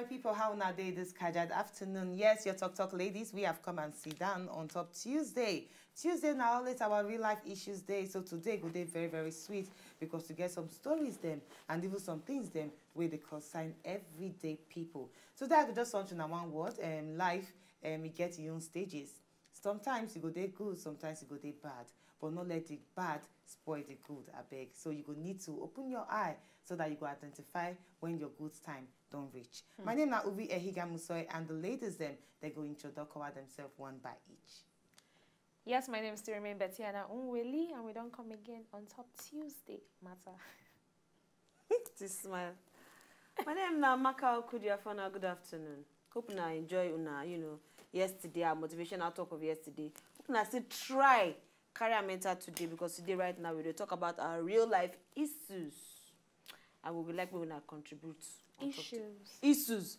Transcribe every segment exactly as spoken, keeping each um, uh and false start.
My people, how una dey this kajad afternoon? Yes, your talk talk ladies, we have come and sit down on top Tuesday. Tuesday na always our real life issues day, so today go dey very very sweet because we get some stories dem and even some things dem wey dey concern everyday people. Today I go just want una one word, um, life, um, e get im own stages. Sometimes e go dey good, sometimes e go dey bad, but no let the bad spoil the good, abeg. So you go need to open your eye so that you go identify when your good time don reach. My name na Uvi Ehiga Musoi, and the ladies dem, they go introduce cover themselves one by each. Yes, my name is still remain Bettiana Unweli, and we don't come again on top Tuesday matter. This smile. My name na Maka Okudiafana. Good afternoon. Hope una enjoy una, you know, yesterday, our motivational talk of yesterday. Hope una still try carry am enter today, because today right now we dey talk about our real life issues. And we would like we una contribute on top to Issues. Issues.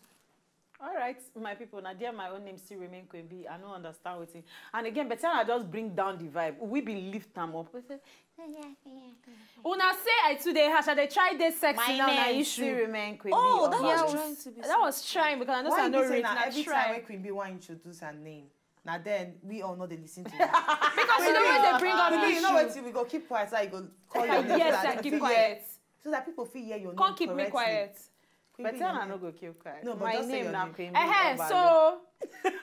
All right, my people, now there my own name still remain Queen B. I don't understand wetin. And again, Bettiana just bring down the vibe. We be lift am up. We say, Una say I too dey harsh, I dey try dey sexy my now, na name issue. Still remain Queen Oh, B. that Oba. was Yeah, trying to be. That was trying because I know Why say you no be say reach, na na every time try. When Queen B wan introduce her name, na then we all know they listen to her. Because you know when they bring up Queen B, you know issue. Wetin, we go keep quiet so you go call your name. Yes, So that I keep people quiet. Hear, so that people fit hear your Can't name keep me correctly. Quiet. Queen B, Bettiana your no name. Go keep quiet. No, but My just say name your na name. Queen B. Eh, Oba. so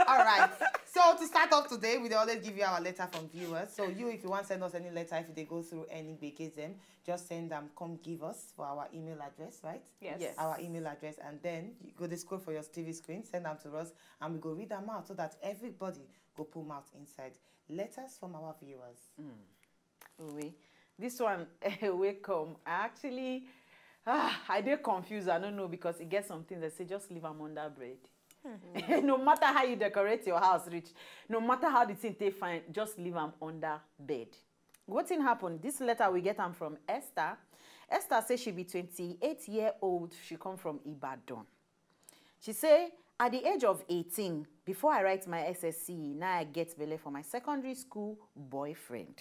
All right. So to start off today, we dey always give you our letter from viewers. So you, if you want to send us any letter, if they go through any gbege dem, just send them. Come give us for our email address, right? Yes. Yes. Our email address, and then you go dey scroll for your T V screen, send them to us, and we go read them out so that everybody go put mouth inside. Letters from our viewers. Owe. This one wey come, I actually, ah, I dey confused. I don't know because e get some things that say just leave am under bed. No matter how you decorate your house reach, no matter how the thing take fine, just leave am under bed. Wetin happen? This letter we get am from Esther. Esther say she be twenty-eight year old. She come from Ibadan. She say, at the age of eighteen, before I write my S S C E, now I get belle for my secondary school boyfriend.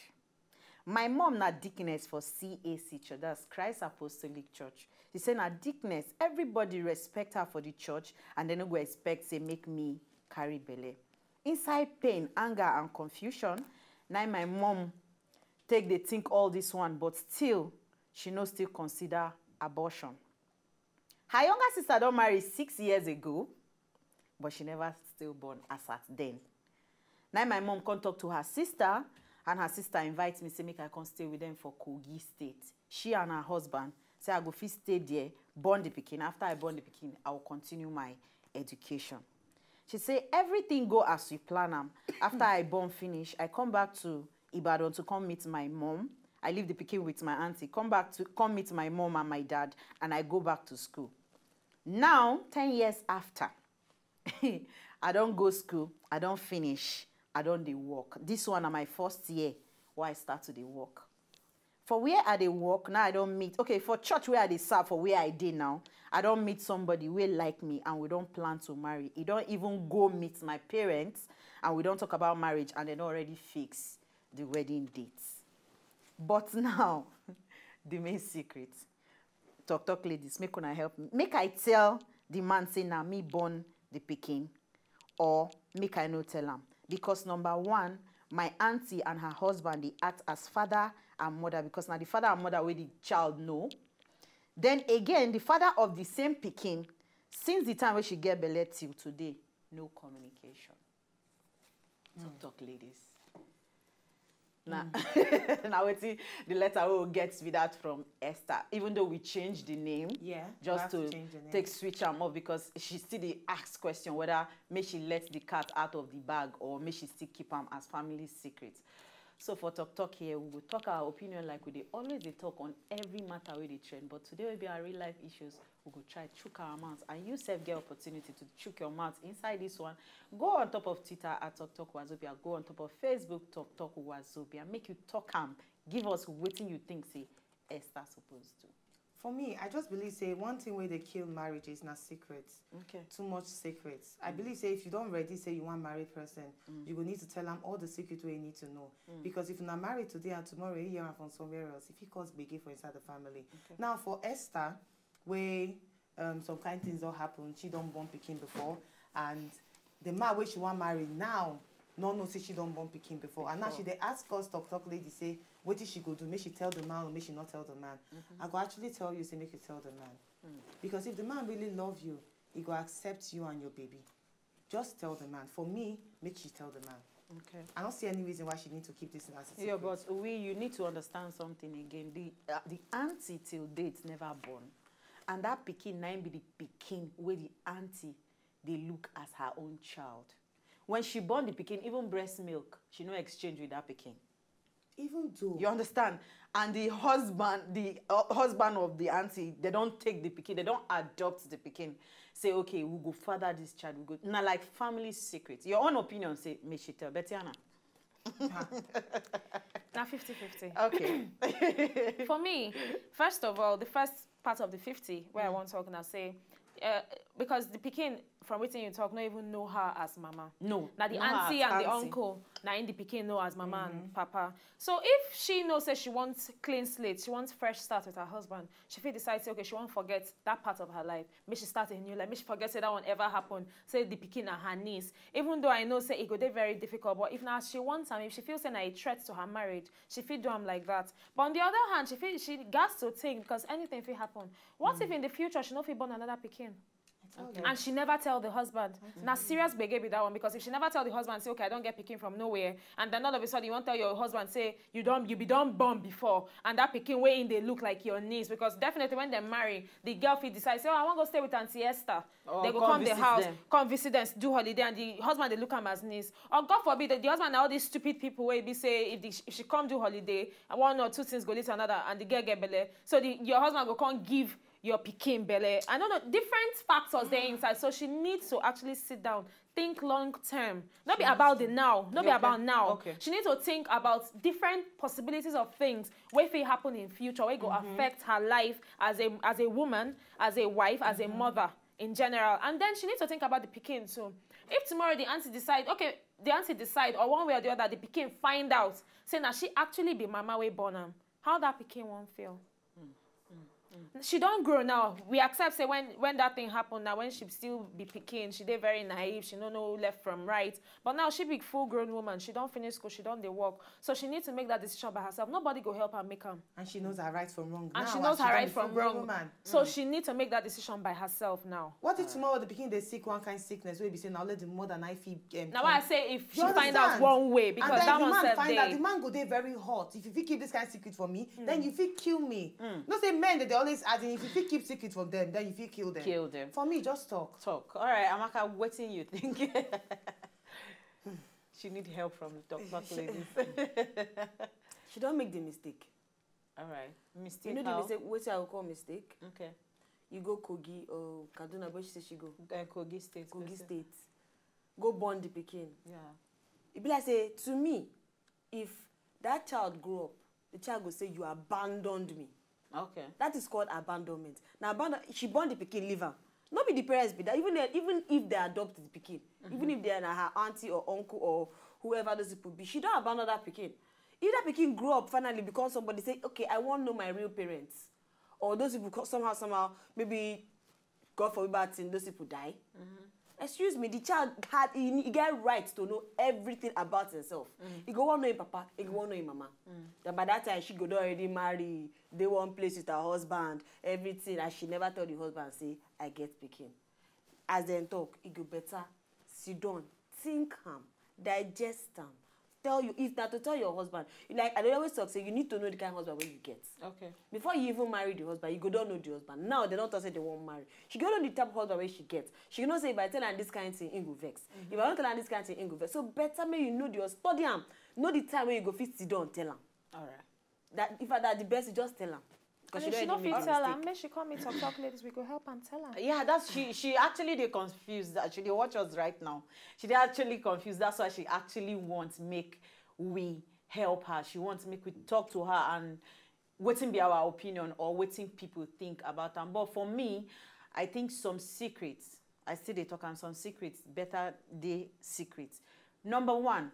My mom na deaconess for C A C church, that's Christ Apostolic Church. She say na deaconess, everybody respect her for the church, and they no go expect say make me carry belle. Inside pain, anger and confusion, na my mom take dey think all this one, but still, she no still consider abortion. Her younger sister don marry six years ago, but she never still born as at then. Now my mom come talk to her sister, and her sister invite me, say make I come stay with them for Kogi State. She and her husband say I go fit stay there, born the pikin. After I born the pikin, I will continue my education. She say everything go as we plan am. After I born finish, I come back to Ibadan to come meet my mom. I leave the pikin with my auntie, come back to come meet my mom and my dad, and I go back to school. Now, ten years after, I don go school, I don finish, I don dey work. This one na my first year wey I start to dey work. For where I dey work, now I don meet, okay, for church where I dey serve, for where I dey now, I don meet somebody wey like me, and we don plan to marry. E don even go meet my parents, and we don talk about marriage, and they don already fix the wedding date. But now, the main secret. Talk talk ladies, make una help me. Make I tell the man say na me born the pikin, or make I no tell am? Because number one, my auntie and her husband dey act as father and mother, because na the father and mother wey the child know. Then again, the father of the same pikin, since the time wey she get belle till today, no communication. Talk talk ladies. Na na wetin the letter wey we get be that from Esther, even though we change the name, Yeah, we just have to to change the name. Take switch am up, because she still dey ask question whether make she let the cat out of the bag or make she still keep am as family secret. So for talk talk here, we go talk our opinion like we dey always dey talk on every matter wey dey trend, but today wey be our real life issues, we go try chook our mouth, and you sef get opportunity to chook your mouth inside this one. Go on top of Twitter at Talk Talk Wazobia. Go on top of Facebook, Talk Talk Wazobia. Make you talk am. Give us wetin you think say Esther suppose do. For me, I just believe say one thing wey dey kill marriages na secrets. Okay. Too much secrets. I believe say if you don ready say you wan marry person, you go need to tell am all the secret wey you need to know. Because if una marry today and tomorrow you hear am from somewhere else, e fit cause gbege for inside the family. Now for Esther, wey um, some kind things don happen. She don born pikin before, and the man wey she wan marry now no know say she don born pikin before. And now she dey ask us, talk talk lady, say wetin she go do, make she tell the man or make she not tell the man. I go actually tell you say make you tell the man, because if the man really love you, he go accept you and your baby. Just tell the man. For me, make she tell the man. Okay. I don't see any reason why she need to keep this thing as a Yeah, secret. But we, you need to understand something again. The uh, the auntie till date never born, and that pikin na im be the pikin wey the auntie dey look as her own child. When she born the pikin, even breast milk, she no exchange with that pikin. Even though You understand? And the husband, the uh, husband of the auntie, they don't take the pikin, they don't adopt the pikin. Say, okay, we go father this child. We go na like family secret. Your own opinion, say, make she tell. Betiana. Na fifty fifty. Okay. For me, first of all, the first part of the fifty where I want to talk now say, uh, because the pikin from wetin you talk no even know her as mama. No. Na the Know her auntie as and the auntie. Uncle, na in the pikin know as mama and papa. So if she know say she wants clean slate, she wants fresh start with her husband, she fit decide say okay, she won't forget that part of her life. Make she start a new life. Make she forget say that one ever happened. Say the pikin na her niece. Even though I know say it go dey very difficult, but if na as she wants am, if she feels say na a threat to her marriage, she fit do am like that. But on the other hand, she fit she gats to think because anything fit happen. What if in the future she no fit born another pikin? Okay. And she never tell the husband. Na serious gbege be that one, because if she never tell the husband say okay, I don get pikin from nowhere, and then all of a sudden you wan tell your husband say you don you be don born before, and that pikin wey im dey look like your niece, because definitely when dem marry, the girl fit decide say oh, I wan go stay with Auntie Esther. Or They go come come the visit house, them. Come visit them, do holiday, and the husband dey look am as niece. Or God forbid, the, the husband na all these stupid people wey be say if, the, if she come do holiday, one or two things go lead to another, and the girl get belle. So the, your husband go come give your pikin belle. I don't know, different factors dey inside. So she needs to actually sit down, think long term. No be about the now, no be Okay. about now. Okay. She needs to think about different possibilities of things wey fit happen in future, wey go affect her life as a as a woman, as a wife, as a mother in general. And then she needs to think about the pikin too. If tomorrow the auntie decide, okay, the auntie decide, or one way or the other, the pikin find out say na she actually be mama wey born am, how that pikin wan feel? She don grow now. We accept say when when that thing happen, now when she still be pikin, she dey very naive, she no know left from right. But now she be full grown woman, she don finish school, she don dey work. So she need to make that decision by herself. Nobody go help her make am. And she knows her right from wrong. And Now, she knows as her don right be from full-grown wrong. Woman. So she need to make that decision by herself now. What if tomorrow the pikin dey sick one kind sickness wey be say na only the mother na fit um, Now I say if she You find out understand? one way, And because then that the one man self find out, dey. The man go dey very hot. If you fit keep this kind secret for me, then you fit kill me. No say men dey dey always add in, if you fit keep secret from them, then you fit kill them. Kill them. For me, just talk. Talk. All right, Amaka, wetin you think? She need help from the talk talk ladies. She don make the mistake. All right, mistake. You know the How? Mistake. Wetin I go call mistake? Okay. You go Kogi or Kaduna, where she say she go? Uh, Kogi State. Kogi person. State. Go born the pikin. Yeah. E be like say to me, if that child grow up, the child go say you abandoned me. Okay. That is called abandonment. Now abandon, she born the pikin, leave am. No be the parents be that. Even if, even if they adopt the pikin, even if they are na her auntie or uncle or whoever those people be, she don abandon that pikin. If that pikin grow up finally become somebody say, okay, I wan know my real parents, or those people co- somehow somehow maybe God forbid bad thing, those people die. Excuse me, the child had he, he get right to know everything about himself. He go wan know him papa, he go wan know him mama. Then by that time she go don already marry, dey one place with her husband, everything, and she never tell the husband say I get pikin. As dem talk, e go better. Sit down, think am, digest am. Tell you, if na to tell your husband, you like I dey always talk say you need to know the kind of husband wey you get. Okay. Before you even marry the husband, you go don know the husband. Now they don talk say they wan marry. She go know the type of husband wey she get. She know say if I tell am this kind thing, he go vex. If I don't tell am this kind thing, he go vex. So better make you know the study am, know the time wey you go fit sit down tell am. All right. That if I that the best, you just tell am. And She if she don no already fit make the tell am, mistake. Make she call me talk talk ladies. We go help and tell am. Yeah, that's she. She actually dey confused. That she dey watch us right now. She dey actually confused. That's why she actually wants make we help her. She wants make we talk to her and wetin be our opinion or wetin people think about am. But for me, I think some secrets. I still dey talk am, some secrets better dey secret. Number one,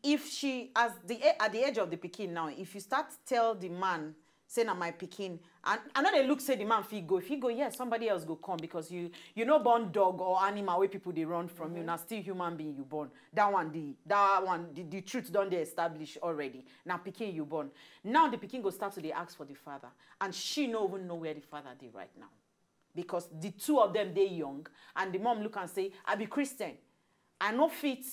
if she as the a- at the age of the pikin now, if you start tell the man say na my pikin. And I no dey look say the man fit go. If he go, yes, somebody else go come, because you you no born dog or animal wey people dey run from you. Na still human being you born. That one, the that one, the, the truth don dey established already. Na pikin you born. Now the pikin go start to dey ask for the father, and she no even know where the father dey right now, because the two of them dey young, and the mom look and say, "I be Christian, I no fit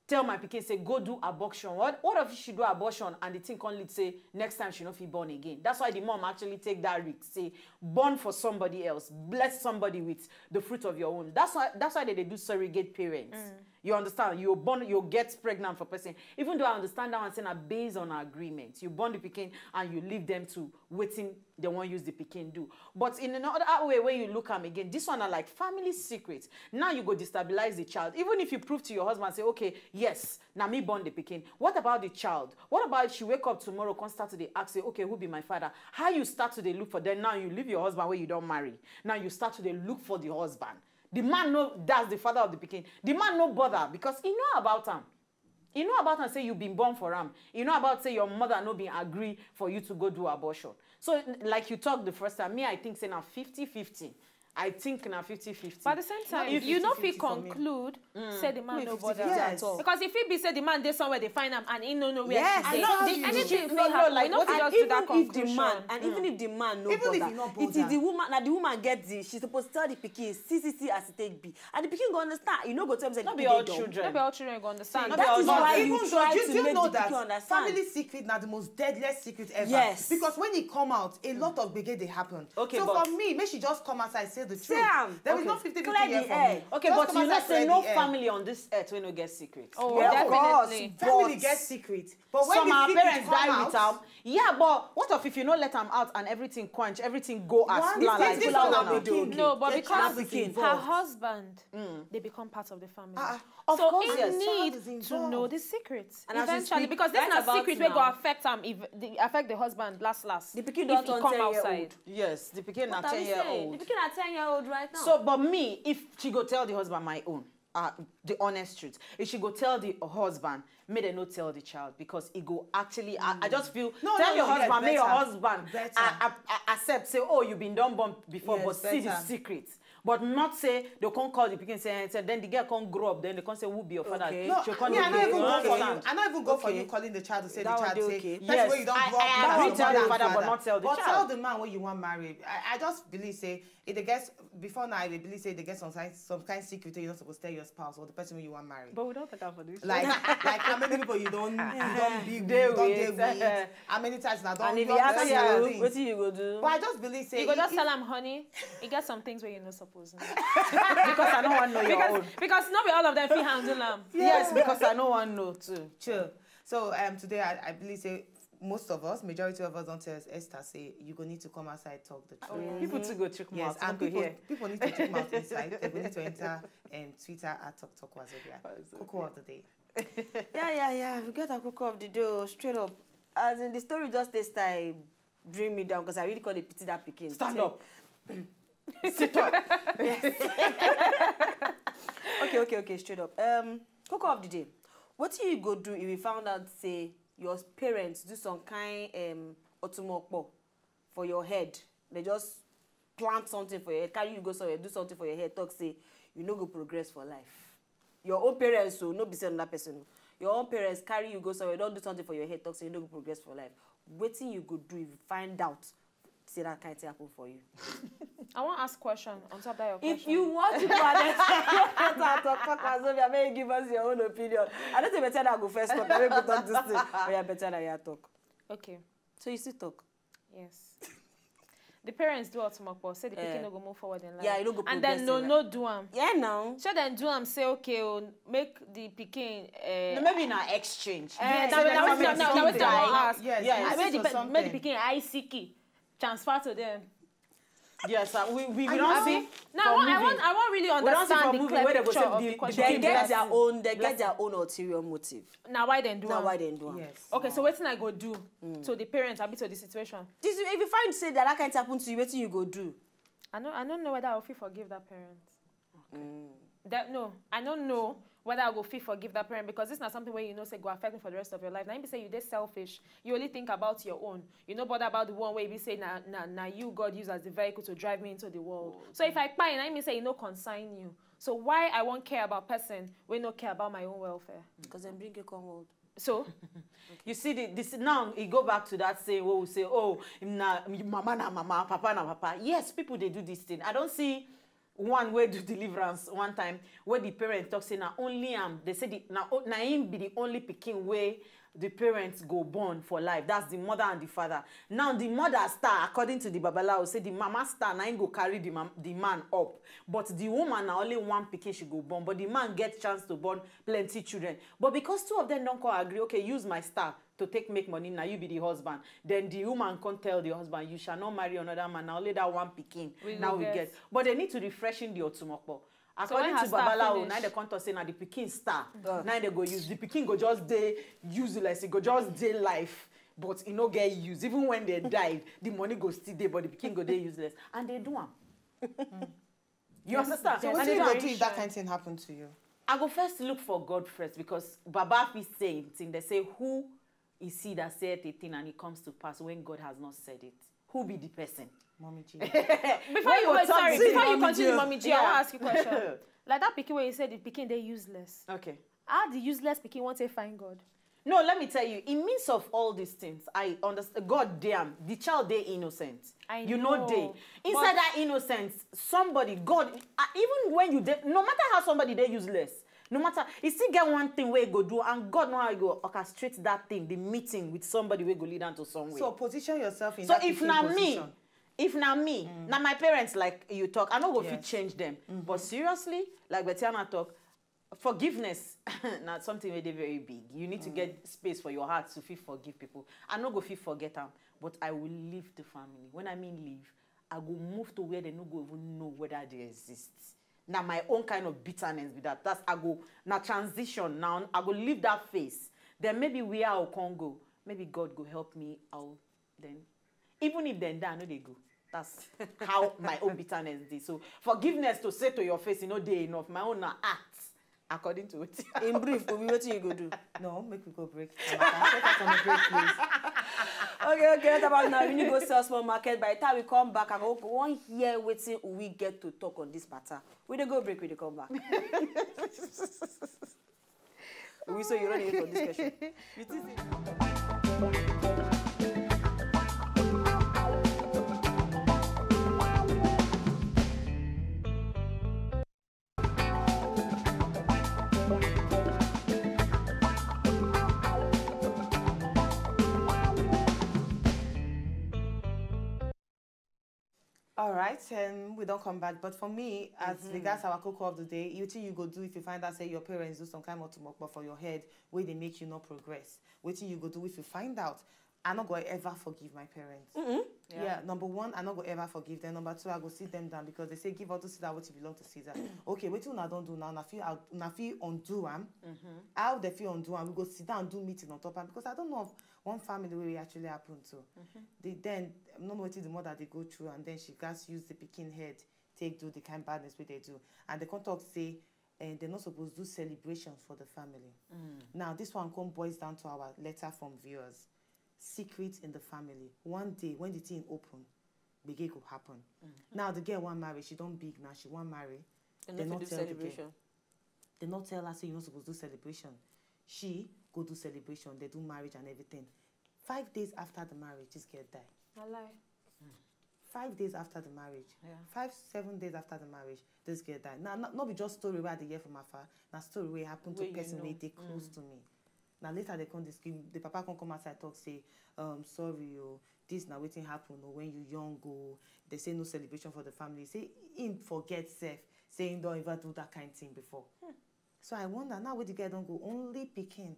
tell my pikin say go do abortion. What what if she do abortion and the thing come lead say next time she no fit born again?" That's why the mom actually take that risk, say born for somebody else, bless somebody with the fruit of your womb. That's why that's why they dey do surrogate parents. You understand? You born, you get pregnant for person. Even though I understand that one, say na based on agreement. You born the pikin and you leave them to wetin they wan use the pikin do. But in another way, when you look am again, this one are like family secret. Now you go destabilize the child. Even if you prove to your husband, say, "Okay, yes, na me born the pikin." What about the child? What about if she wake up tomorrow, come start to dey ask, say, "Okay, who be my father?" How you start to dey look for them? Now you leave your husband where you don't marry. Now you start to dey look for the husband. The man no, that's the father of the pikin. The man no bother because he know about am. You know about am say you been born for am. You know about say your mother no been agree for you to go do abortion. So, like you talk the first time, me, I think say na fifty fifty. I think na fifty fifty. But at the same time, if you no fit conclude, say the man no bother at all. Because if he be say the man dey somewhere, they find am and he no know where she dey. Anything fit happen. We no fit just do that conclusion. And even if the man no bother, it is the woman. Now the woman get the, she suppose tell the pikin, "See, see, see as it take be." And the pikin go understand. You no go tell me say no be all children. No be all children go understand. That is why you try to make the pikin understand. Family secret na the most deadliest secret ever. Yes. Because when it come out, a lot of gbege dey happen. Okay, so for me, make she just come outside, say the truth. Say am. There is no fifty fifty here for me. Okay, but you know say no family on this earth wey no get secret. Oh, definitely. Family get secret. But when some our parents die with am. Yeah, but what of if you no let am out and everything quench, everything go as planned like this? No, but because her husband, they become part of the family. Of course, yes. Need to know the secret eventually, because this na secret wey go affect am, if the, affect the husband last last. The pikin don turn ten year old. Yes, the pikin na ten year old. The pikin na ten year old right now. So, but me, if she go tell the husband my own, uh, the honest truth, if she go tell the husband, may they not tell the child, because it go actually. I, I just feel no, tell no, your no, husband, may your husband better. I, I, I accept say, "Oh, you been done born before," yes, but see the secret. But not say they can't call the pikin say, eh, say, then the girl can't grow up, then they can't say, "Who be your father?" Okay. No, she can't, I not even go for you. I not even go for you calling the child to say the child say, okay. Yes, where you don't grow up, I agree, tell the father, but not tell the child. But tell the man where you want marry. I, I just believe say if the girls before now, I believe say they get some kind, some kind secret you're not supposed to tell your spouse or the person who you want marry. But we don't talk about this. Like, like how many people you don't, you don't be with, you don't date with, how many times now don't, and if you ask you, what do you go do? But I just believe say you go just tell them, "Honey, you get some things where you're not supposed to." Because I don't want to know your own. Because not be all of them feel handle them. Yes, because I don't want to know too. Sure. So um, today I, I believe say most of us, majority of us, don't tell us, Esther, say you go need to come outside, talk the truth. Oh, yeah. People too go trick mouth. Yes, and people, people need to trick mouth inside. They go need to enter um, Twitter at Talk Talk Wazobia. Cocoa of the day. Yeah, yeah, yeah. We got a cocoa of the day, oh, straight up. As in the story just this time, bring me down because I really call it pity that pikin. Stand up. Sit up. Yes. Okay, okay, okay, straight up. Um, cocoa of the day. What do you go do if you found out say your parents do some kind um otumokpo for your head? They just plant something for your head, carry you go somewhere, do something for your head, talk say you no go progress for life. Your own parents, so no be say another person. Your own parents carry you go somewhere, don't do something for your head, talk say you no go progress for life. Wetin you go do if you find out say that kind thing happen for you? I wan ask question on top that your question. If you want to go and talk, talk, talk, Wazobia, make you give us your own opinion. I don't think better than go first talk. Make we talk this thing. Oh yeah, better than you talk. Okay. So you still talk? Yes. The parents do otumokpo, say the pikin no go move forward in life. Yeah, you no go progress. And then no, no do am. Yeah, now. So then do am say, okay, oh, make the pikin. Uh, no, maybe na exchange. Uh, yes, now, now, now, now, now, now, now, yes, yes, make the pikin I C K transfer to them. Yes, uh, we we, we don't see. Now I want, I want, I want really understand the clear picture of the question. They get their own, they get their own ulterior motive. Now why then do? Now why then do? Yes. Okay, so wetin I go do to the parents, abi to the situation? This, if you find say that that kind happen to you, wetin you go do? I no, I don't know whether I will fit forgive that parent. Okay. That, no, I don't know whether I go fit forgive that parent, because this na something wey you know say go affect me for the rest of your life. Na im be say you dey selfish. You only think about your own. You no bother about the one wey be say na, na, na you God use as the vehicle to drive me into the world. So if I kpai, na im mean say e no concern you. So why I wan care about person wey no care about my own welfare? Because dem bring you come world. So You see, the, this now e go back to that saying where we say, "Oh, na mama na mama, papa na papa." Yes, people dey do this thing. I don't see one wey do deliverance one time where the parents talk say na only am. They say the, na o- na him be the only pikin wey the parents go born for life. That's the mother and the father. Now the mother star, according to the babalawo, say the mama star na him go carry the, mam- the man up, but the woman na only one pikin she go born, but the man get chance to born plenty children. But because two of them don't come agree, "Okay, use my star to take make money, now you be the husband." Then the woman can't tell the husband, "You shall not marry another man, now only that one pikin now we get." But they need to refresh in the otumokpo. According to babalawo, now they come to say now the pikin star. Now they go use the pikin, go just dey useless, it go just dey life, but e no get use. Even when they die, the money go still dey, but the pikin go dey useless, and they do am. You understand? So wetin you go do if that kind thing happen to you? I go first look for God first, because Baba fit say him thing. They say, "Who is he that saith a thing and it comes to pass when God has not said it?" Who be the person? Mommy G. Before you wait, sorry, before you continue, Mommy G, I wan ask you question. Like that pikin wey you say the pikin dey useless. Okay. How the useless pikin wan take find God? No, let me tell you, in midst of all these things, I understand. God damn, the child dey innocent. I you know, know dey inside that innocence. Somebody, God, uh, even when you dey, no matter how somebody dey useless, no matter, e still get one thing wey e go do, and God know how e go orchestrate that thing, the meeting with somebody wey go lead am to somewhere. So position yourself in So that if pikin na me, position. If na me, na my parents, like you talk, I no go fit Yes. change them. But seriously, like Betiana talk, forgiveness na something wey dey very big. You need to get space for your heart to fit forgive people. I no go fit forget am, but I will leave the family. When I mean leave, I go move to where they no go even know whether they exist. Na my own kind of bitterness be that. That's, I go, na transition now. I go leave that phase. Then maybe where I go come go, maybe God go help me out. Then even if dem die, I no dey go. That's how my own bitterness dey. So forgiveness to say to your face, e no dey enough. My own na act according to wetin. In brief, Obi, wetin you go do? No, make we go break. Amaka, take us on a break, please. Okay, okay, right about now, we need go sell small market. By the time we come back, I go wan hear wetin we get to talk on this matter. We dey go break, we dey come back. We so you don't need for this question. You think say All right, um, we don't come back. But for me, as regards our cocoa of the day, wetin you go do if you find out say your parents do some kind of tomokbo for your head wey dey make you not progress? Wetin you go do if you find out? I no go ever forgive my parents. Yeah. Number one, I no go ever forgive them. Number two, I go sit them down because they say give unto Caesar what belong to Caesar. Okay, wetin una don do now? Una fit out- una fit undo am. How they fit undo am? We go sit down do meeting on top am because I don't know of one family where it actually happened to. The, then I don't know wetin the mother dey go through, and then she gats use the pikin head take do the kind badness wey they do, and they come talk say, eh, they not supposed to do celebration for the family. Now this one come boils down to our letter from viewers. Secret in the family. One day when the thing open, gbege go happen. Now the girl wan marry, she don big now, she wan marry. Dem They no not fit do tell the girl. Celebration. They not tell her say you not supposed to do celebration. She go do celebration, they do marriage and everything. Five days after the marriage, this girl die. Na lie. Five days after the marriage, Yeah. five, seven days after the marriage, this girl die. Now, not, not be just story where I dey hear from afar. Na story wey happen to Wey you person know. Wey dey close to me. Now later they come this, the papa come come outside talk say, um, sorry, oh, this na wetin happen, oh, when you young, oh, they say no celebration for the family. Say him forget self, say he don't ever do that kind thing before. So I wonder now where the girl don't go, only pikin.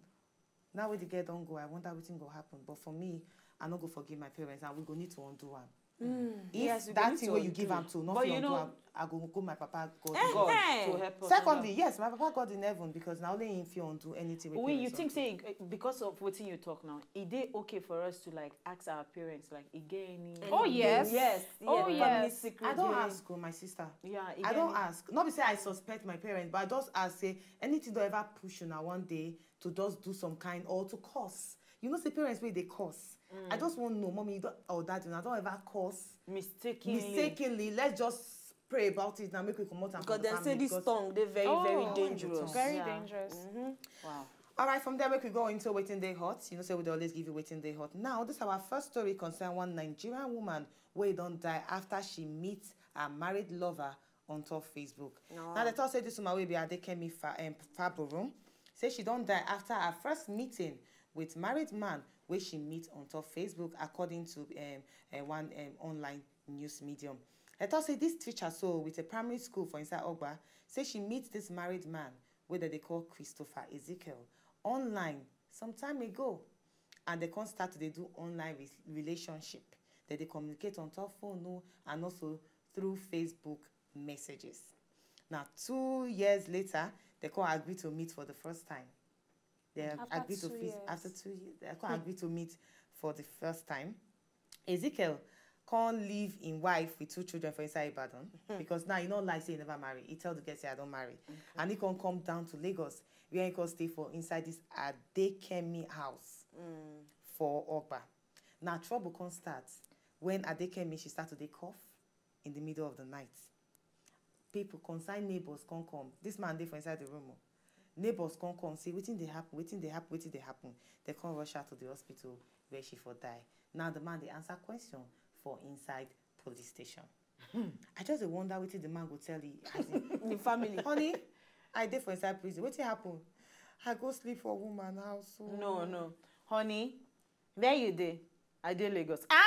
Now where the girl don't go, I wonder wetin go happen. But for me, I no go forgive my parents, and we go need to undo am. If that thing wey you give am to, no fit undo am, I go go my papa God. God to help us. Secondly, yes, my papa God in heaven, because na only him fit undo anything wey. Wait, you think say eh, because of wetin you talk now, e dey okay for us to like ask our parents like e get any? Oh yes. Yes. Oh yes. Secret. I don't ask, oh, my sister. Yeah, I don't ask. Not be say I suspect my parents, but I just ask say anything don ever push una one day to just do some kind or to curse. You know say parents wey dey curse. I just wan know, mommy, you don or daddy, una don ever curse mistakenly. Mistakenly, let's just pray about it now, make we comot am because dem say this tongue dey very very dangerous. Very dangerous. Wow. All right, from there, make we go into wetin dey hot. You know say we dey always give you wetin dey hot. Now, this our first story concern one Nigerian woman wey don die after she meet her married lover on top Facebook. Now, dem talk say this woman wey be Adekemi Fa- um, Faboro, say she don die after her first meeting with married man wey she meet on top Facebook, according to um, uh, one um, online news medium. Dem talk say this teacher so with a primary school for inside Ogba, say she meet this married man wey dem dey call Christopher Ezekiel online some time ago, and dem come start to dey do online re- relationship. Dem dey communicate on top phone o, and also through Facebook messages. Now, two years later, dem come agree to meet for the first time. Dem After agree to two fit years. After two years, dem come agree to meet for the first time. Ezekiel come leave him wife with two children for inside Ibadan because now he no lie say he never marry. He tell the girl say I don marry, and he come come down to Lagos where he come stay for inside this Adekemi house for Ogba. Now trouble come start when Adekemi she start to dey cough in the middle of the night. People concern neighbors come come. This man dey for inside the room o. Neighbors come come say wetin dey happen, wetin dey happen, wetin dey happen. Dem come rush her to the hospital where she for die. Now the man dey answer question for inside police station. I just dey wonder wetin the man go tell the as in, The family. Honey, I dey for inside prison. Wetin happen? I go sleep for woman house. Oh. No, no, honey, where you dey? I dey Lagos. Ah,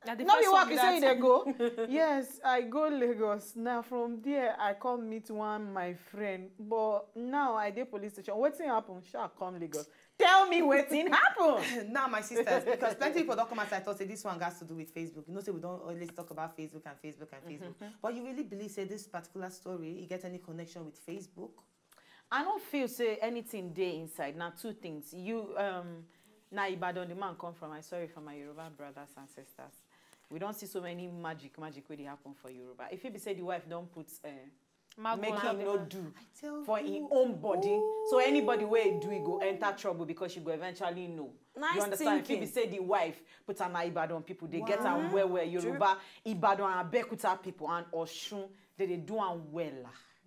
Na the no first be one work be you say you dey that. Go. Yes, I go Lagos. Now from there I come meet one my friend, but now I dey police station. Wetin happen? Sha come Lagos. Tell me wetin happen. Now, my sisters, because plenty people don't come outside talk say this one has to do with Facebook. You know, say we don't always talk about Facebook and Facebook and Facebook. But you really believe say this particular story, you get any connection with Facebook? I don't feel say anything dey inside. Now two things. You um, now Ibadan the man come from. I sorry for my Yoruba brothers and sisters. We don't see so many magic magic wey dey happen for Yoruba. If it be say the wife don't put uh, Mago make na him the no man. do Tell for him you. Own body. So anybody wey do it go enter trouble because she go eventually know. Nice You understand? If it be thinking. Say the wife put an Ibadan, people they get am well well. Yoruba, Ibadan and Abeokuta people and Osun, they dey do am well.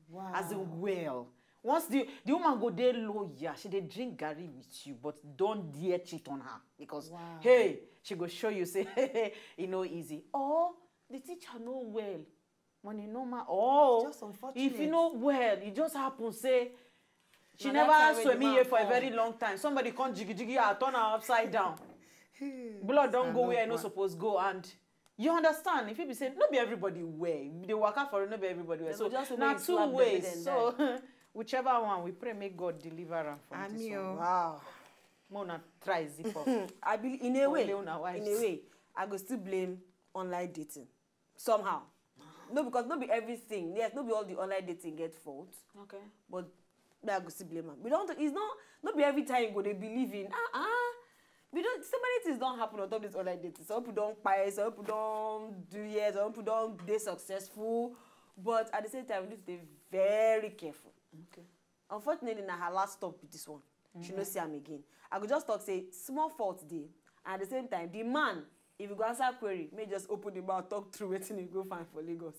Wow. As in well. Once the the woman go dey low, yeah, she dey drink garri with you, but don't dare cheat on her because Wow. Hey, she go show you say e no easy. Or the teacher no well. Money normal. Oh, Just unfortunate. If you know well, it just happen say she Na never that time ask wey for the me man here for a come. Very long time. Somebody come jiggy jiggy her, turn her upside down. Blood don't go where I no Salogwa. Suppose go, and you understand. If people say no be everybody way, they work out for it, no be everybody way. They So go just now make two slap the ways. lady and So whichever one, we pray make God deliver am from this Ami one. o. Wow. Mona try zip up. I be in a way, Only una wives. In a way, I go still blame online dating somehow. No, because no be everything. Yes, no be all the online dating get fault, Okay. But me I go still blame am. We don't. It's not. No be every time you go dey believe in. Ah ah. We don't. So many things don't happen on top this online dating. Some people don't buy. Some people don't do yes. Some people don't. They successful. But at the same time, we need to be very careful. Okay. Unfortunately, na her last stop be this one. She no see am again. I go just talk say small fault dey, and at the same time, the man, if you go answer query, may just open the mouth, talk through wetin you go find for Lagos.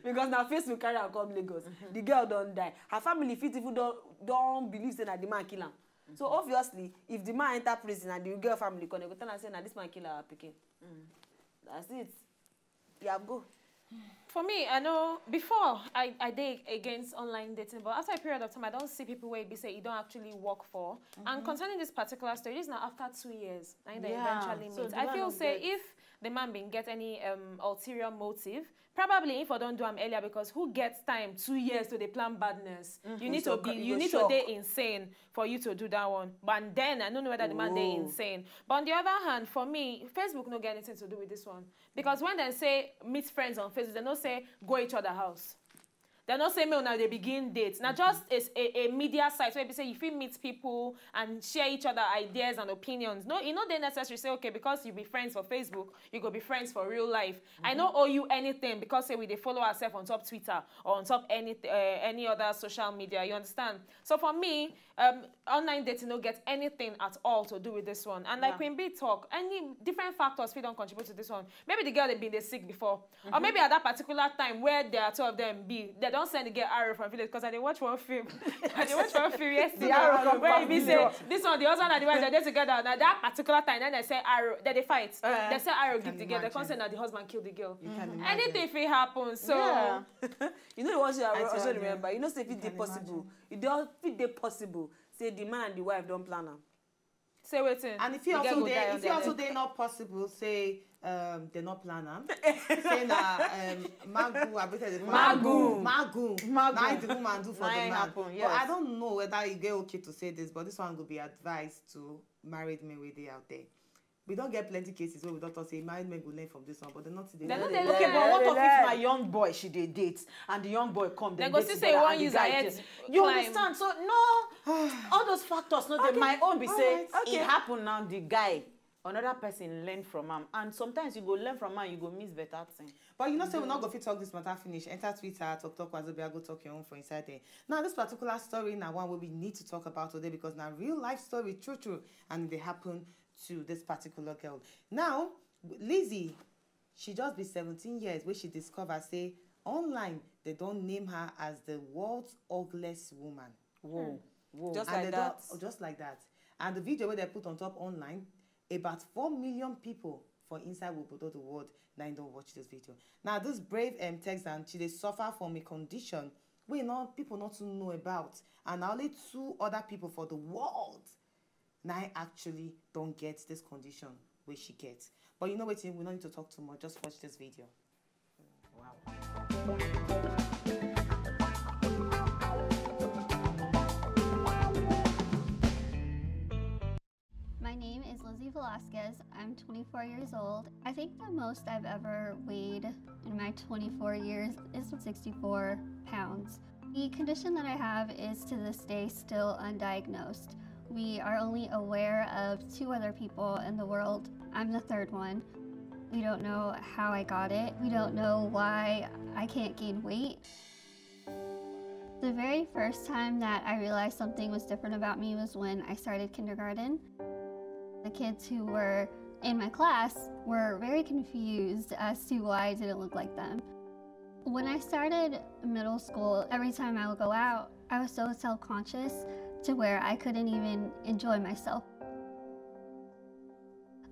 Because na Facebook carry am come Lagos. The girl don die. Her family fit even don don believe say na the man kill am. So obviously, if the man enter prison and the girl family come, they go tell am say na this man kill our pikin. That's it. Yeah, go. For me, I know before I, I dey against online dating, but after a period of time, I don't see people where it be say it don't actually work for. And concerning this particular story, this is now after two years. And they Yeah. eventually So meet. the I man feel don't say get if the man been get any um, ulterior motive, probably if I don't do am earlier, because who gets time two years to dey plan badness? You need to So be, you you go need to shock. Dey insane for you to do that one. But then I don't know whether the man dey Oh. Insane. But on the other hand, for me, Facebook no get anything to do with this one. Because when they say meet friends on Facebook, they no say go each other house. They no say me now they begin date. Now just a, a, a media site where you say you fit meet people and share each other ideas and opinions. No, you know they necessarily say okay because you be friends for Facebook, you go be friends for real life. I no owe you anything because say we dey follow ourselves on top Twitter or on top any uh, any other social media. You understand? So for me, um, online dating no get anything at all to do with this one. And like Yeah. Queen B talk, any different factors fit don't contribute to this one. Maybe the girl they been dey sick before, or maybe at that particular time where there are two of them be, they don't send the girl arrow from village because I dey watch one film. I dey watch one film yesterday arrow come where pass e be the say door. This one, the husband and the wife they dey together. Now that particular time, then they say arrow, then they fight. Eh. They say arrow Can give the girl. They come imagine. Say now the husband kill the girl. You can imagine. Anything fit happen. So Yeah. You know what you I are tell also you. Remember. You know, say if it dey Can possible, it dey fit dey possible. Say the man and the wife don't plan am. Say waiting. And if you also dey, if you also dey not possible, say um, they not plan am. Say na um, magu, I bet the Magu. Magu. Magu. Na the woman do for Na the it man. Happen, But yes. I don't know whether you get okay to say this, but this one go be advice to married men wey dey out there. We don't get plenty cases where we don't talk say married men go learn from this one, but they're not. They're not dey Okay, learn. but what of Yeah. if na young boy she dey date and the young boy come They dem go dey still say together one and the user guy head dey- You climb. Understand? So no, all those factors no dey. My own be say alright, okay. It happen now. The guy, another person learn from am, and sometimes you go learn from am, you go miss better thing. But you know, say we not go fit talk this matter finish. Enter Twitter, talk talk Wazobia, go talk your own for inside there. Now, this particular story now one way we need to talk about today because now real life story, true true, and they happen to this particular girl. Now, Lizzie, she just be seventeen years where she discover say online they don't name her as the world's ugliest woman. Whoa, whoa. Just And like they that. Don't, just like that. And the video where they put on top online, about four million people for inside Wobodo the world now don't watch this video. Now, this brave um, Texan, she they suffer from a condition we not people not to know about, and only two other people for the world now actually don't get this condition where she gets. But you know what? We don't need to talk too much. Just watch this video. My name is Lizzie Velasquez. I'm twenty-four years old. I think the most I've ever weighed in my twenty-four years is sixty-four pounds. The condition that I have is to this day still undiagnosed. We are only aware of two other people in the world. I'm the third one. We don't know how I got it. We don't know why I can't gain weight. The very first time that I realized something was different about me was when I started kindergarten. The kids who were in my class were very confused as to why I didn't look like them. When I started middle school, every time I would go out, I was so self conscious to where I couldn't even enjoy myself.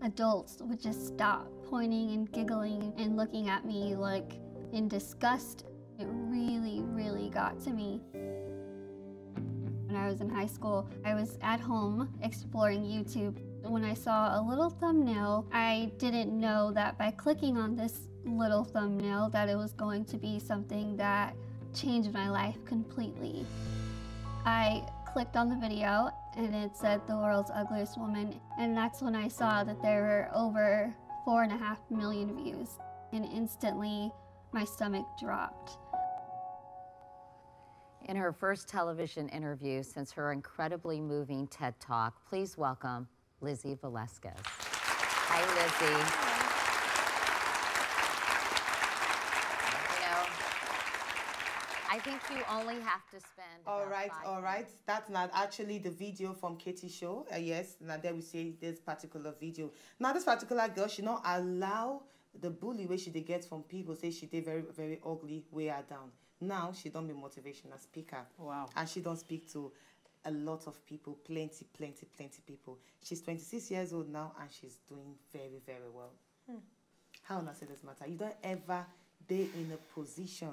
Adults would just stop pointing and giggling and looking at me like in disgust. It really, really got to me. When I was in high school, I was at home exploring YouTube. When I saw a little thumbnail, I didn't know that by clicking on this little thumbnail that it was going to be something that changed my life completely. I clicked on the video and it said the world's ugliest woman, and that's when I saw that there were over four and a half million views, and instantly my stomach dropped. In her first television interview since her incredibly moving TED Talk, please welcome Lizzie Velasquez. Hi, Lizzie. You know, I think you only have to spend. All about right, five all minutes. Right. That's not actually the video from Katie Show. Uh, yes, now there we see this particular video. Now this particular girl, she not allow the bully where she dey get from people say she dey very, very ugly, wear her down. Now she don't be motivational speaker. Wow. And she don't speak to a lot of people, plenty, plenty, plenty people. She's twenty-six years old now and she's doing very, very well. How una see this matter? You don't ever dey in a position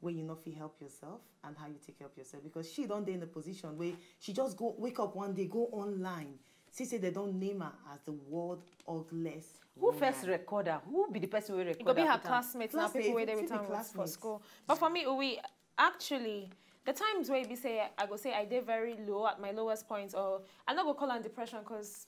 where you no fit help yourself and how you take help yourself, because she don dey in a position where she just go wake up one day, go online, see say they don name her as the world ugliest Who first woman. Record her? Who be the person wey record It could be her her put am? Classmates now, Classmates, people where they fit with be her for classmates. School. But for me, we actually, the times where we say, I go say I did very low at my lowest point, or I not go call on depression because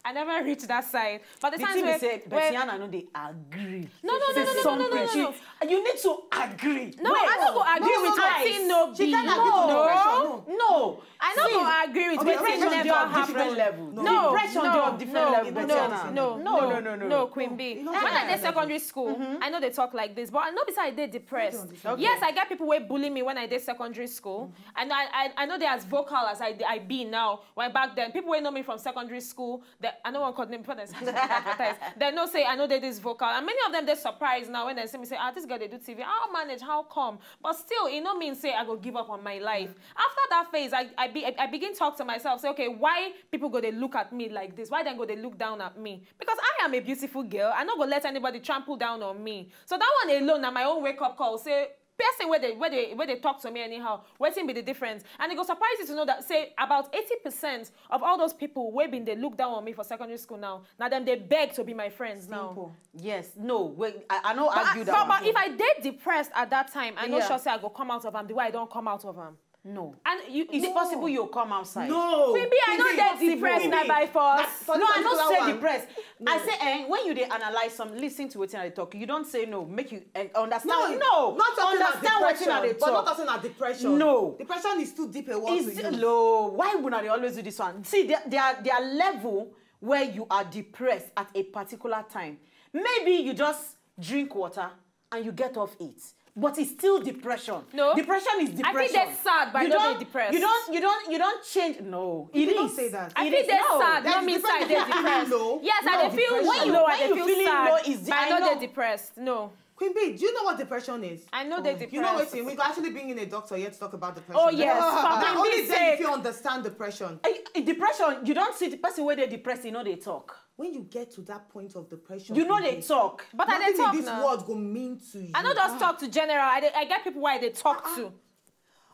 I never reached that side. But the, The times thing where, is say, where Betiana no dey agree. No, no, no, Say no, no, no, no, no, something. no, no. You need to agree. No, I no go agree no, with no, wetin no She be. can't agree to No. depression, no. No. I no go See, agree with okay, wetin depression never dey on different happen. Level. No, Depression no, dey on different no, level, no, Betiana. no, No, no, no, no, no. Queen B. You know When what I I'm did saying? Secondary school, I know they talk like this, but I know beside they depressed. Okay. Yes, I get people where bully me when I did secondary school, and I, I, I know they as vocal as I, I be now. When back then, people where know me from secondary school, they, I know one called name before they advertise. They know say I know they this vocal, and many of them they surprised now when they see me say, ah, this girl they do T V. I'll manage. How come? But still, it no mean say I go give up on my life. After that phase, I, I, be, I begin talk to myself, say, okay, why people go they look at me like this? Why then go they look down at me? Because I am a beautiful girl. I not go let anybody trample down on me. So that one alone, na my own wake up call. Say, person where they where they where they talk to me anyhow, wetin be the difference? And it go surprise you to know that say about eighty percent of all those people where been they look down on me for secondary school now, now them they beg to be my friends now. Simple. Yes. No. Wait. I, I no But, argue but, that but one. if I did depressed at that time, I know Yeah. Sure say I go come out of am the way I don't come out of am. No. And you, It's you possible you'll come outside. No. Queen B, I know Queen they B, depressed Queen now B. by force. For No, this I don't particular say one. Depressed. I No. Say, eh, when you dey analyze some, listen to wetin I dey talk. You don't say no. Make you eh, understand. No, No, not talking about understand wetin I depression, dey but not talk. Talking about depression. No. Depression is too deep a word to Is use. Low. Why una dey always do this one? See, their their their level where you are depressed at a particular time. Maybe you just drink water and you get off it. But it's still depression. No. Depression is I depression. Feel they sad, but You no don't- they depressed. You don't, you don't, you don't change. No, it You don't is. Say that. I It feel is. they No. Sad. There's No mean difference say I between dey feeling depressed. low. Yes, I No, dey feel when you- low. when I dey you feel feeling sad. Low is the- But I I know know. they depressed. No. Queen B, do you know what depression is? I know they You know depressed. Wetin? We go actually bring in a doctor here to talk about depression. Oh yes. Now, For only Queen B then you sake. feel understand depression. Eh, eh, depression. You don't see the person where they depressed. You know they talk. When you get to that point of depression, You know Queen they B, talk. But I nothing dey talk in this now. World go mean to you. I no just talk to general. I, dey, I get people why they talk to.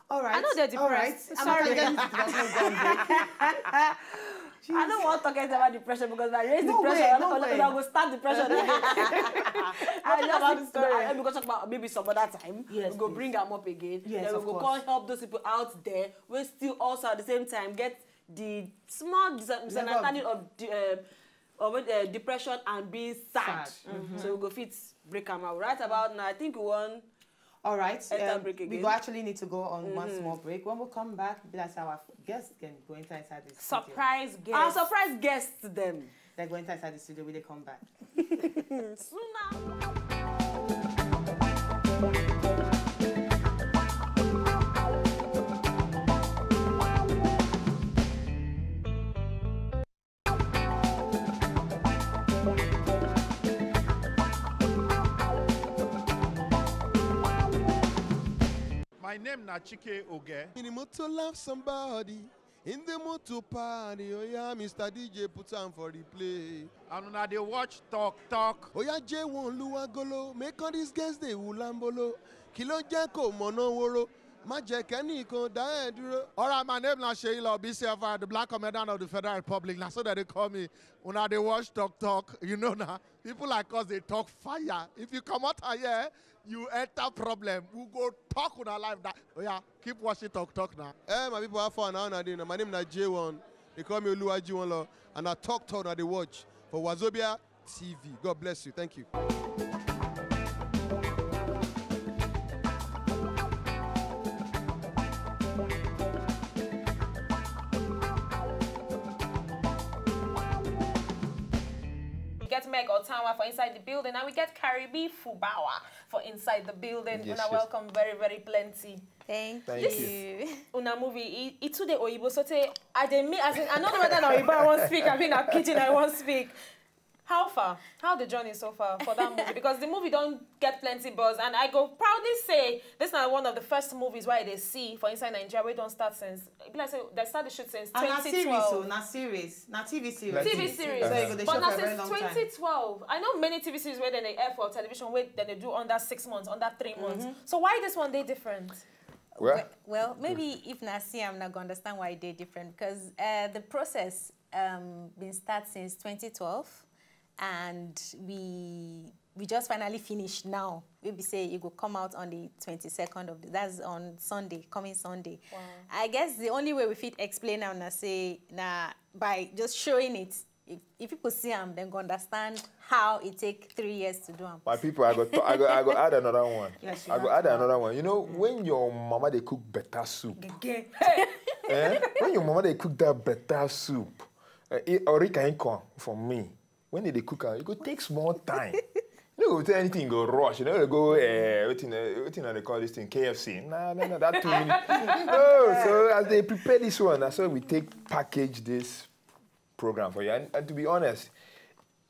All right. I know they're All right. Depressed. I'm Sorry. not against it, but no, don't break. I don't want to talk about depression because if I raise No depression, way, I no don't way. I go start depression again. I Talk about the just story. I, we go talk about maybe some other time. Yes, We go please. Bring them up again. Yes, Then we of go course. Call help those people out there. We still also at the same time get the small dis- misunderstanding of the, uh, of uh, depression and being sad. Sad. So we go fit break am out. Right about now, I think we want All right. Enter Um, break we again. Go actually need to go on one small break. When we come back, that's our guest can go enter inside this studio. Surprise guest. Our surprise guest them. They go enter inside the studio when they come back. Suna. My name na Chike Oge. In the mood to love somebody, in the mood to party. Oh yeah, Mister D J, put on for the play. And una dey watch Talk Talk. Oh yeah, J one Luagolo, make all these girls dey ulambolo. Kí ló jẹ́ kó mọ̀nà woro, má jẹ́ kẹ́nìkan dá ẹ dúró. All right, my name na Seyi Law, B C F I, the black comedian of the Federal Republic. Na so that they call me. Una dey watch Talk Talk, you know na. People like us dey talk fire. If you comot here, you enter problem. We go talk una life that. Oh yeah, keep watching Talk Talk now. Eh, my people, how far now? Una dey? My name na J one. They call me Oluwa J one Law, and I Talk Talk now. They watch for Wazobia T V. God bless you. Thank you. We get Meg Otanwa for inside the building, and we get Carrie B Fubawa for inside the building. Yes, Una yes. Welcome very, very plenty. Thank, Thank you. you. Una movie, it, it too dey Oyibo so tey I dey me as in I no know whether na Oyibo I wan speak, abi na pidgin I wan speak. How far? How the journey so far for that movie? Because the movie don't get plenty buzz, and I go proudly say this is one of the first movies where they see for inside Nigeria. We don't start since. Be like say they start the shoot since And na series, so twenty twelve. Na series, na T V series. Like T V series. So you go dey But show now for a very since long time. twenty twelve, I know many T V series where then they air for television, where then they do under six months, under three months. So why this one they different? Well, Well, maybe if na see am, na go understand why they different because uh, the process um, been start since twenty twelve, and we we just finally finish now. We be say it go come out on the twenty-second of the, that's on Sunday, coming Sunday. I guess the only way we fit explain am na say na by just showing it. If, if people see am, then go understand how it take three years to do am. My people, I go, to, I go, I go add another one. Yes, you I go have add to add. another one. You know, when your mama they cook better soup, Again. eh? When your mama they cook that better soup, eh, it, or it can come for me. When they cook am, it go take small time. You no go tell anything go rush. You no go go eh, wetin eh, wetin I dey call this thing K F C. Nah, nah, nah, that two minutes. No, so as they prepare this one, that's why we take package this program for you. And, and to be honest,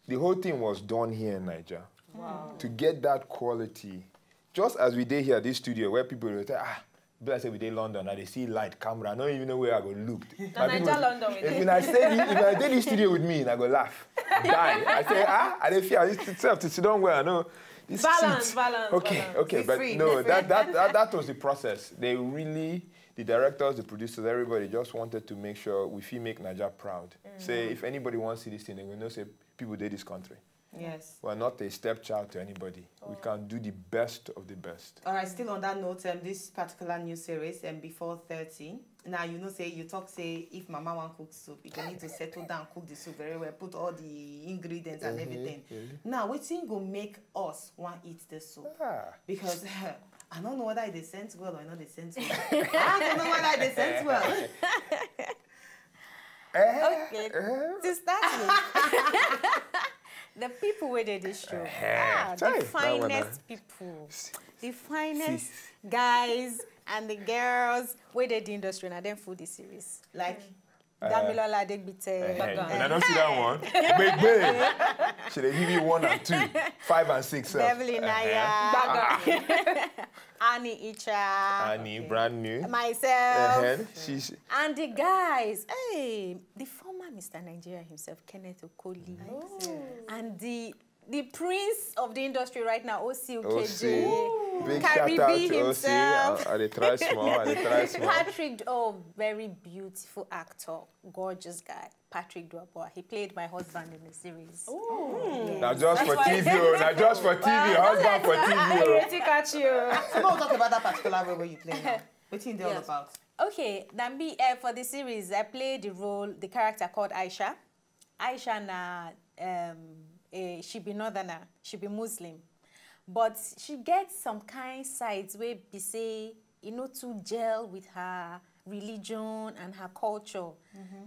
the whole thing was done here in Niger. Wow. To get that quality, just as we dey here, this studio where people will say, ah, be like say we dey London, I dey see light, camera, I no even know where I go look. Na Naija London we If dey. una say the, if una dey this studio with me, I go laugh, die. I say, ah, I dey fear this itself to sit down where I know. This Balance, seat. balance, Okay, balance. okay, Be but free, no, be that, that that that was the process. They really, the directors, the producers, everybody just wanted to make sure we fit make Naija proud. Say if anybody wants to see this thing, they will know say people dey this country. Yes. We're not a stepchild to anybody. We can do the best of the best. All right, still on that note, um, this particular new series, um, Before thirty. Now, you know, say you talk, say if mama wan cook soup, you go need to settle down, cook the soup very well, put all the ingredients and everything. Now, wetin go make us wan eat the soup? Ah. Because I don't know whether they scent well or not they scent well. I don't know whether they scent well. Eh, Okay, eh. to start with, the people where they this show, ah, the Chai, that one, finest people, the finest guys and the girls where they the industry and then food the series. Like, Damilola Adegbite. Eh, and I don't see that one. Big, big. Should they give you one and two, five and six? Self. Beverly Naya, Annie Icha, Annie, brand new. Myself, Uh-huh. She's and the guys. Hey, the former Mister Nigeria himself, Kenneth Okoli, and the the prince of the industry right now, O C Ukeje, O C. Big Carrie shout out B to himself. O C. I, I dey try small. I dey try small. Patrick, oh, very beautiful actor, gorgeous guy. Patrick Dubois. He played my husband in the series. Now just for T V, oh, now just for T V, husband for T V. Oh. Wetin catch you? So we'll talk about that particular role where you play now. Wetin they all Yes. About? Okay, then be uh, for the series, I play the role, the character called Aisha. Aisha na um, a, she be northerner, she be Muslim, but she gets some kind sides where be say you know to gel with her religion and her culture.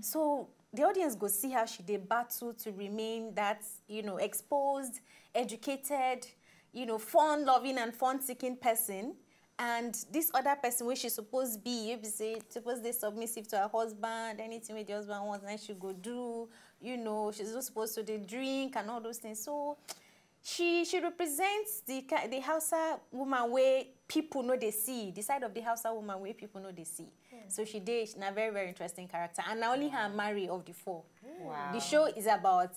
So the audience go see how she dey battle to remain that you know exposed, educated, you know fun-loving and fun-seeking person. And this other person wey she suppose be, you be say suppose dey submissive to her husband, anything wey the husband wants, na she go do. You know, she's not supposed to dey drink and all those things. So she she represents the ki- the Hausa woman wey people no dey see, the side of the Hausa woman wey people no dey see. So she dey na very very interesting character, and na only her marry of the four. Wow. The show is about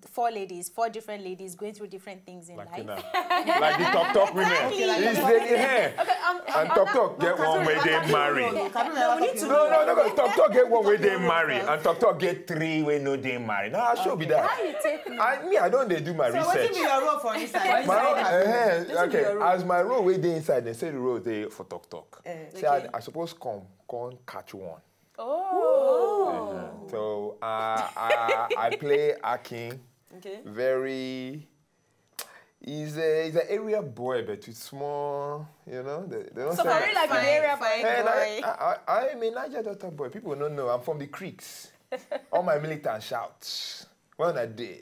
four ladies, four different ladies going through different things in Like, life. you know, like the talk talk women. It's the, eh, Okay, um, and talk talk get one way they marry. No, we need to No, no, no, no. Talk talk get one way they marry, and talk talk get three way no they marry. No, I show be that. How you take me? I me I don't they do my So what research. Be your role for inside? My, eh, Wetin be your okay, role? As my role wey dey inside, they say the role dey for talk talk. Eh. Say I, I suppose come, come catch one. Oh. So uh, I, I play Akin, Okay. Very. He's a he's an area boy, but it's small. You know, they, they don't So say very that. Like an area Fine boy. And boy. I, I, I, I'm a Niger Delta boy. People don't know. I'm from the creeks. All my militants shout when I dey.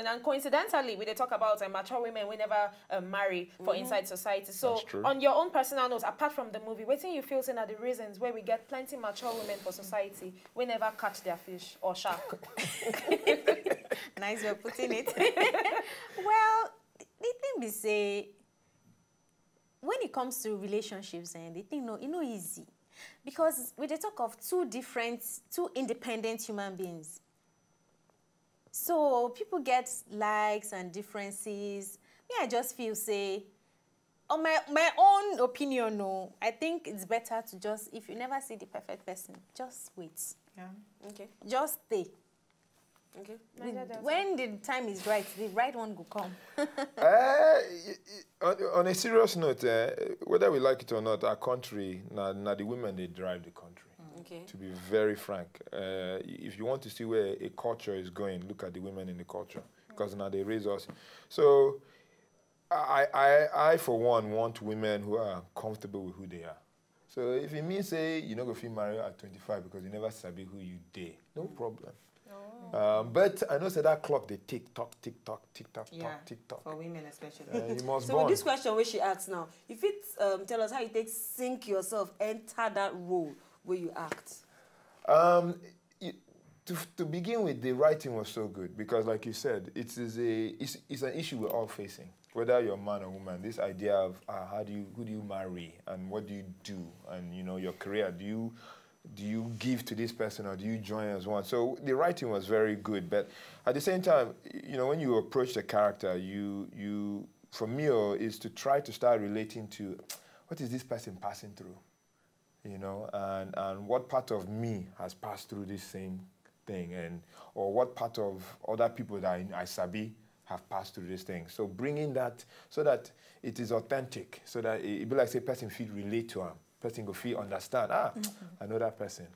struggling. And coincidentally, we dey talk about uh, mature women we never uh, marry for inside society. So, on your own personal note, apart from the movie, wetin you feel say na the reasons why we get plenty mature women for society we never catch their fish or shark? Nice way of putting it. Well, the thing be say, when it comes to relationships, and the thing no, e no easy, because we dey talk of two different, two independent human beings. So people get likes and differences. Me, I just feel say, on my my own opinion, no, I think it's better to just, if you never see the perfect person, just wait. Yeah. Okay. Just stay. Okay. The- when the time is right, the right one go come. Eh, y- y- on, on a serious note, uh, whether we like it or not, our country, now, now the women they drive the country. Okay. To be very frank, uh, if you want to see where a culture is going, look at the women in the culture because now they raise us. So I, I, I for one want women who are comfortable with who they are. So if it means say you no go fit marry at twenty-five because you never sabi who you dey, no problem. Um, but I know say that clock they tick tock, tick tock, tick tock, Yeah. Tock, tick tock. For women especially. Uh, you must So born. With this question where she asks now, if it um, tell us how you take sink yourself, enter that role where you act. Um, y- to, to begin with, the writing was so good because, like you said, it is a it's, it's an issue we're all facing. Whether you're man or woman, this idea of uh, how do you who do you marry and what do you do and you know your career, do you do you give to this person or do you join as one? So the writing was very good, but at the same time, you know, when you approach the character, you you for me oh, is to try to start relating to what is this person passing through, you know, and and what part of me has passed through this same thing, and or what part of other people that I, I sabi have passed through this thing. So bringing that so that it is authentic, so that it, it be like say person feel relate to am, person go feel understand. Ah, I know that person,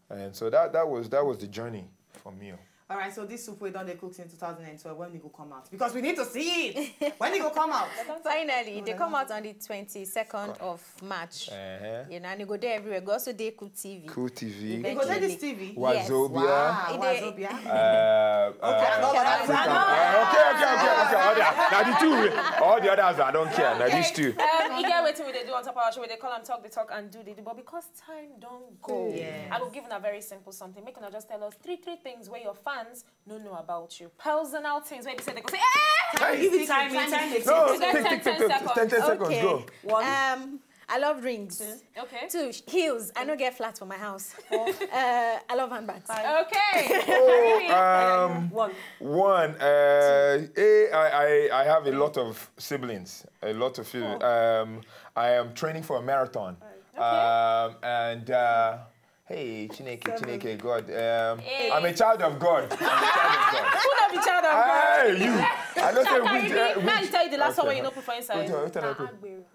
and so that that was that was the journey for me. Oh. All right, so this soup we done they cook since two thousand and twelve. When it go come out? Because we need to see it. When it go come out? Finally, they come out on the twenty-second of March. Uh-huh. You know, and you go there everywhere. Go also there Cool T V. Cool T V. It go take this T V. Yes. Wazobia. Wow, It dey- Wazobia. Uh, Okay, I know uh, what I Africa. want. Uh, okay, okay, okay, okay. All the, now the two, all the others, I don't care. Now these two. Um, you get wetin we dey do on top of our show, we dey call am talk the talk and do the do. But because time don't go, Yes. I go give una very simple something. Make una just tell us three three things where your fans no know about you. Personal things where they say they go say, eh! Time, give it time, time, time. No, You get take, ten, take, ten take, seconds. ten, ten seconds. Okay. One. Um, I love rings. Okay. Two, sh- heels. I no get flat for my house. Four, uh, I love handbags. Okay. Oh, um, One. one. Uh, a, I, I, I have a lot of siblings. A lot of siblings. Um, I am training for a marathon. Um, and uh, hey, Chineke, Chineke, God. Um, I'm a child of God. I'm a child of God. Who not be child of God? Hey, you. I don't say Shaka, which. you Uh, mean, now you which tell you the last one okay. When you no put for inside. Wait, wait, wait, wait.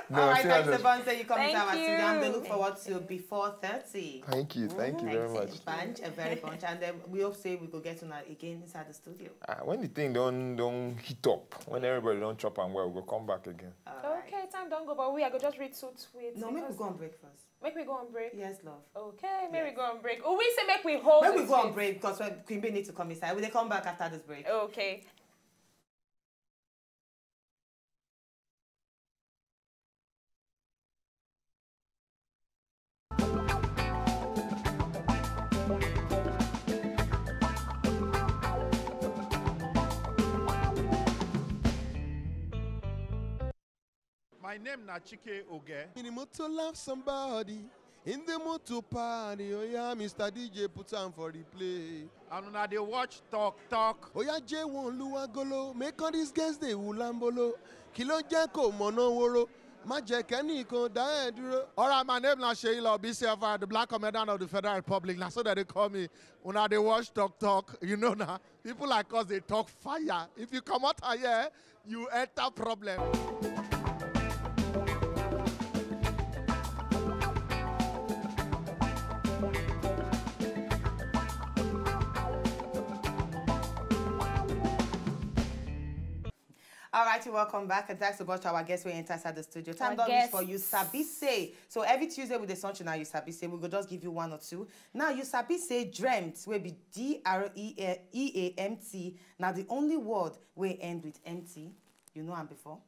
No, All right, say thanks, that. Ebon. So you come Thank to our studio. And they you. Look forward to before thirty. Thank you, thank you very much. Bunch, a very bunch, and then we hope say we go get on again inside the studio. Ah, when the thing don't don't heat up, when everybody don't chop and well, we'll come back again. All right. Okay, time don't go, but we are go just read two tweets. No, make we because- go on break first. Make we go on break. Yes, love. Okay, make we go on break. Oh, we say make we hold. Make the we go on tweets. Break because when Queen Bee need to come inside. We dey come back after this break. Okay. My name na Chike Oge. In the mood to love somebody, in the mood to party. Oh yeah, Mister D J, put on for the play. And una dey watch Talk Talk. Oh yeah, J one Luagolo, make all these girls they ulambolo. Kilo jẹ́ kó mọ̀nà woro, má jẹ́ kẹ́nìkan dá ẹ dúró. All right, my name na Sheila Obisiafa, the black comedian of the Federal Republic. Na so that they call me. Una dey watch Talk Talk. You know now. People like us, they talk fire. If you come out here, you enter problem. All right, you welcome back, and thanks so much to our guests wey enter inside the studio. Time Our don reach guests. For You Sabi Say. So every Tuesday with the Sunshine, now You Sabi Say, we go just give you one or two. Now You Sabi Say, dreamt wey be D R E A M T. Now the only word wey end with M T, you know am before?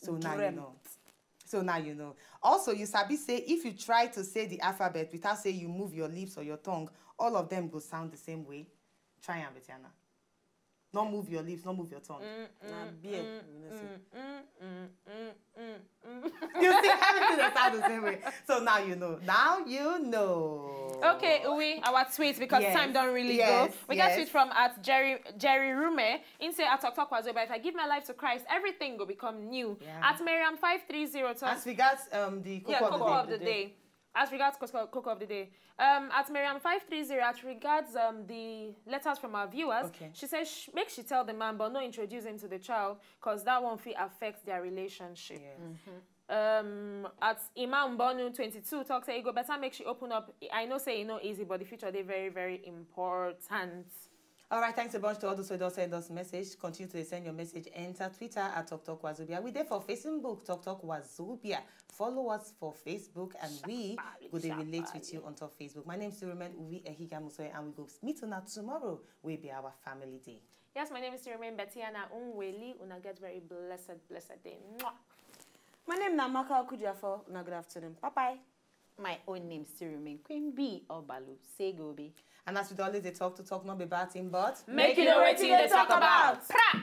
So now you Dreamt. Know. So now you know. Also, You Sabi Say, if you try to say the alphabet without say you move your lips or your tongue, all of them go sound the same way. Try am, Betiana. Not move your lips, not move your tongue. Na beer. You know say. You see, everything that sounds the same way. So now you know. Now you know. Okay, we our tweets because Yes, time don't really yes, go. We got yes. Tweet from at Jerry Jerry Rume. He say, "I talk talk was over. If I give my life to Christ, everything will become new." Yeah. At Miriam five three zero talks. As regards um the cocoa, Yeah, cocoa of of the the day. day. As regards cocoa, cocoa of the day. Um, at Miriam five three zero, at regards um the letters from our viewers, Okay. She says sh- make she tell the man, but no introduce him to the child, cause that one fit affect their relationship. Yes. Um, at Imam Bonu twenty two talks say e go better make she open up. I know say e no easy, but the future dey very very important. All right, thanks a bunch to all those who don send us message. Continue to send your message. Enter Twitter at Talk Talk Wazobia. We there for Facebook, Talk Talk Wazobia. Follow us for Facebook, and we go dey relate with you on top Facebook. My name is Sirumen Uvi Ehigamusoy, and we go meet una tomorrow. Will be our family day. Yes, my name is Remain Betiana Unweli. Una get very blessed, blessed day. Mwah. My name na Maka Okudiafo. Una good afternoon. Bye bye. My own name still remain Queen B Obalu Segobe. And as we dey always dey talk to talk, not be bad thing, but Make you know wetin you dey talk about. Pra!